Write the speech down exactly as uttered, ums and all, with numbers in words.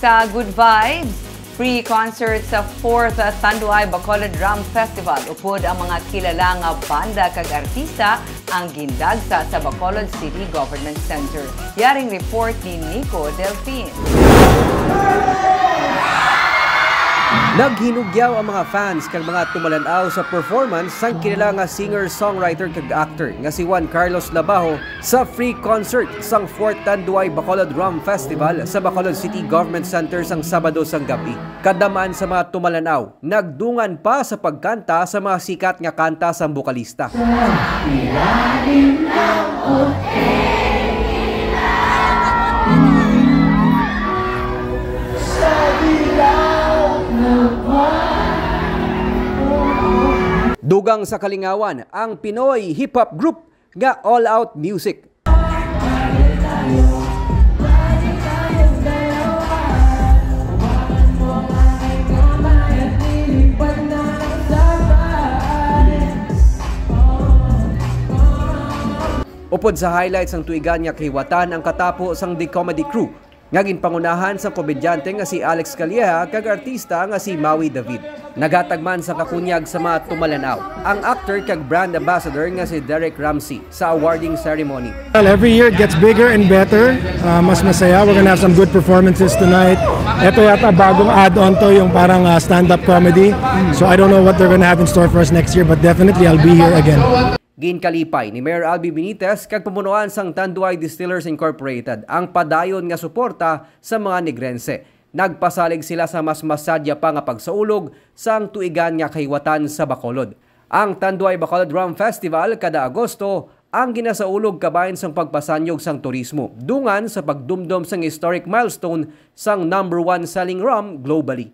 Sa Good Vibes, free concert sa fourth Tanduay Bacolod Rum Festival. Upod ang mga kilala nga banda kag artista ang gindagsa sa Bacolod City Government Center. Yaring report ni Nico Delfin. Naghinugyaw ang mga fans kag mga tumalan-aw sa performance sang kilala nga singer-songwriter kag actor nga si Juan Carlos Labajo sa free concert sang fourth Tanduay Bacolod Rum Festival sa Bacolod City Government Center sang Sabado sang gab-i. Kadam-an sa mga tumalan-aw, nagdungan pa sa pagkanta sa mga sikat nga kanta sang bokalista. Dugang sa kalingawan ang Pinoy hip-hop group nga All Out Music. Upod sa highlights sang tuigan nga kahiwatan ang katapo sang The Comedy Crew, nga ginpangunahan sang komedyante nga si Alex Calleja kag artista nga si Maui David. Naghatag man sa kakunyag sa mga tumalan-aw ang actor kag brand ambassador nga si Derek Ramsey sa awarding ceremony. Well, every year it gets bigger and better. Uh, mas masaya. We're gonna have some good performances tonight. Ito yata bagong add-on to yung parang uh, stand-up comedy. So I don't know what they're gonna have in store for us next year, but definitely I'll be here again. Ginkalipay ni Mayor Albee Benitez kag pamunuan sang Tanduay Distillers Incorporated ang padayon nga suporta sa mga Negrense. Nagpasalig sila sa mas masadya pa nga pagsaulog sang tuigan nga kahiwatan sa Bacolod. Ang Tanduay Bacolod Rum Festival kada Agosto ang ginasaulog kabahin sang pagpasanyog sang turismo, dungan sa pagdumdom sang historic milestone sang number one selling rum globally.